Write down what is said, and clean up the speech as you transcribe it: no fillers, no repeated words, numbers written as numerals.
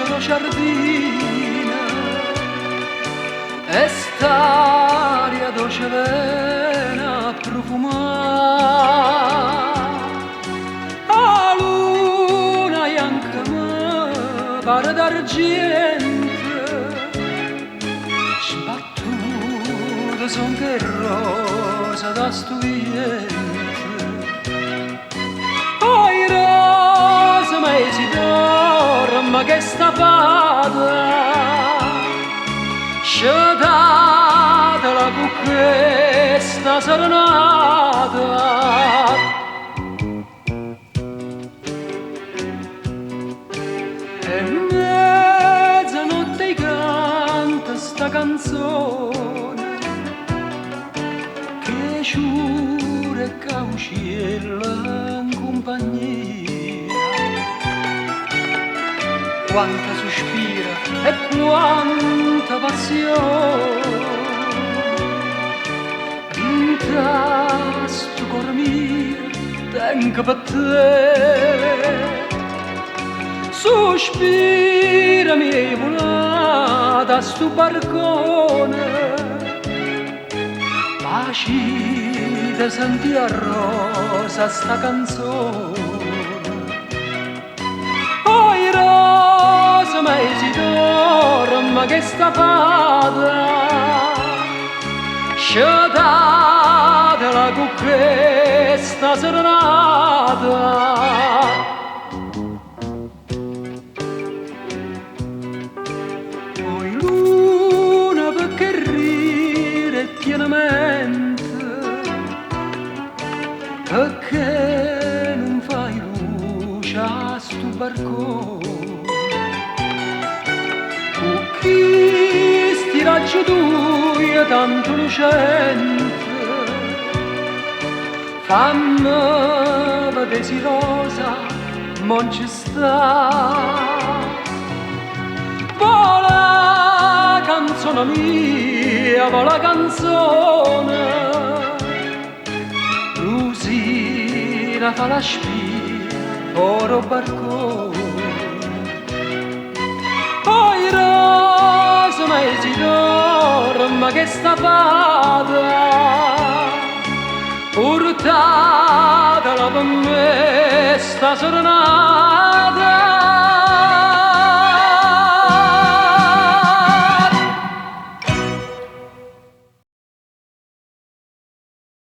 d' 'o ciardino e st'aria doce vene a profumà. 'A luna janca me pare d'argiento, sbattute songo 'e rose da stu viento. Oi rosa me si dorme chesta fata, scetatela cu chesta serenata. E mezzanotte i' canto 'sta canzone, che sciure e c'aucielle 'ncumpagnia. Quanta suspire e quanta passione dint'a stu core mio tengo pe te. Suspire miei vulate 'a stu barcone, facite sentì a Rosa sta canzone. Oi rosa me si dorme chesta fata, scetatela cu chesta serenata. Oi luna pecché rire e tiene mente, pecché nun fai luce a stu barcone? Cu chisti raggi tuoi tanto lucente, famme vedé si Rosa mo nce sta. Vola canzone mia, vola canzone, Rusina fa la spia for' 'o barcone. Oi rosa me si dorme chesta fata, purtatela pe' me sta serenata.